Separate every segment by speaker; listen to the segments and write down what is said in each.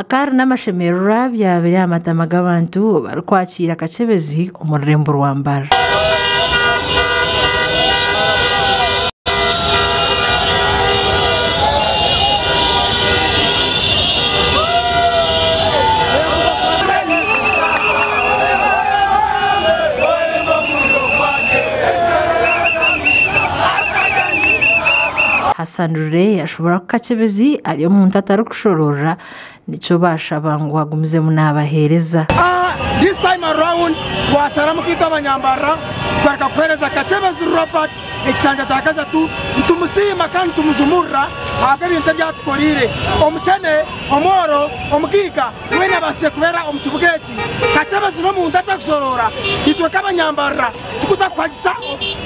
Speaker 1: Akaari n'amashemererwa byaba biri aha matama g'abantu barikwakiira Kakyebezi omu rurembo rwa Mbarara. Hassan Lule yashoboora ku Kakyebezi ari omuntu atarikushoroora nikyo bashaba ngu agumizemu nabaheereza.
Speaker 2: This time around twasaramu kitwe abanyambarara twareka kuhereza Kakyebezi Robert ekishanja kya kashatu nitumusiima kandi nitumujumurira ahabw'ebintu ebi atukoreire. Omukyene, omworo, omugiiga weena abaasize kubeera omu kibuga eki. Kakyebezi n'omuntu atakushoroora, itwe nk'abanyambarara tikuza kuhagisa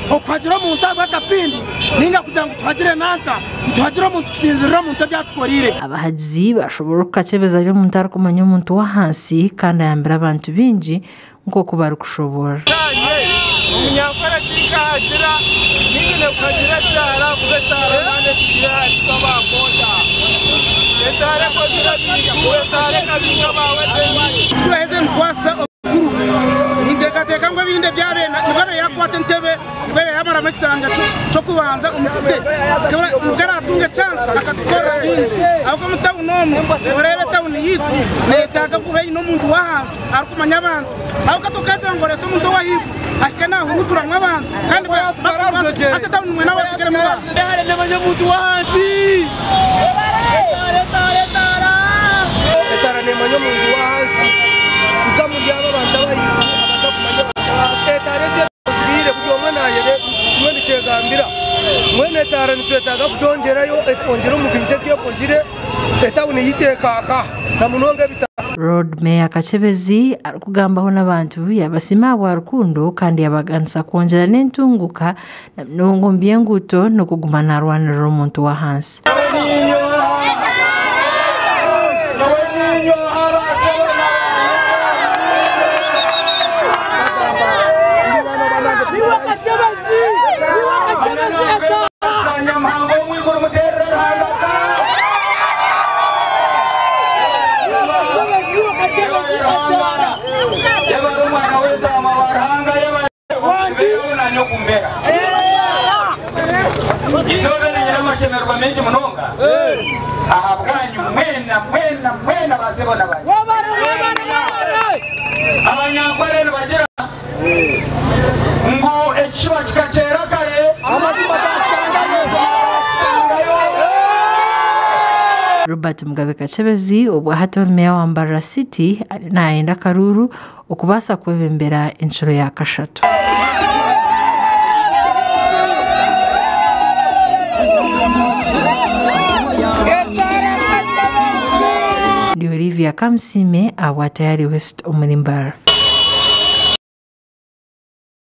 Speaker 2: okuhagira omuntu ahabw'akapindi ninga kugira ngu tuhagire nanka, nituhagira omuntu kusinzirira omuntu ebi atukoreire.
Speaker 1: Abahagizi bashobora ku Kakyebezi ari omuntu arikumanya omuntu w'ahansi kandi ayambire abantu baingi nk'oku barikushobora.
Speaker 3: Omunyankore tinkahagira ninyine kuhagira etaara kuba etaara nane tugira ababoda etaara ekozire ebintu etaara ekabinga abawe.
Speaker 2: Turaheze nitukwasa obukuru ninteekateeka ngu ebindi ebyabena nibwo yakwata entebe nibwo yamaramu ekisanja ky'okubanza omusite nibwo aratunga echansi akatukorera bingi ahabw'okuba omu tawuni omu oreeba etawuni yiitu neetaaga kuba eine omuntu w'ahansi arikumanya abantu ahabw'okuba tokagira ngu oreete omuntu ow'ahaiguru ahike naahuruturamu abantu kandi hasa etawuni mwena weesigaremu abantu.
Speaker 3: Nemanya omuntu w'ahansi. Etaara nemanya omuntu w'ahansi. Nkamuryaba abantu abahaiguru abatakumanya abantu ab'ahansi. Etaara ebyo ekozire buri omwe nayere kimwe nikyegambira. Mbwenu etaara nitwetaaga kugyongyerayo etwongyere omu bintu ebi ekozire etawuni yitu ekaaka na munonga ebitabo.
Speaker 1: Lord Mayor Kakyebezi arikugambaho n'abantu yabasiima ahabwa rukundo kandi yabaganisa kwongyera n'entunguka na munonga omu by'enguuto n'okuguma narwanirira omuntu w'ahansi.
Speaker 4: Amashemererwa mengi munonga ahabwanyu mwena mwena mwena bazibona bari abanyankore nibagira ngu ekishuba kikakyera kare
Speaker 1: Robert Mugabe Kakyebezi obwa hati ori meeya wa Mbarara City nayenda akaruuru okubaasa kwebembera enshuro ya kashatu. Ndi Olivia Kamusiime ahabwa Tayari West omuri Mbarara.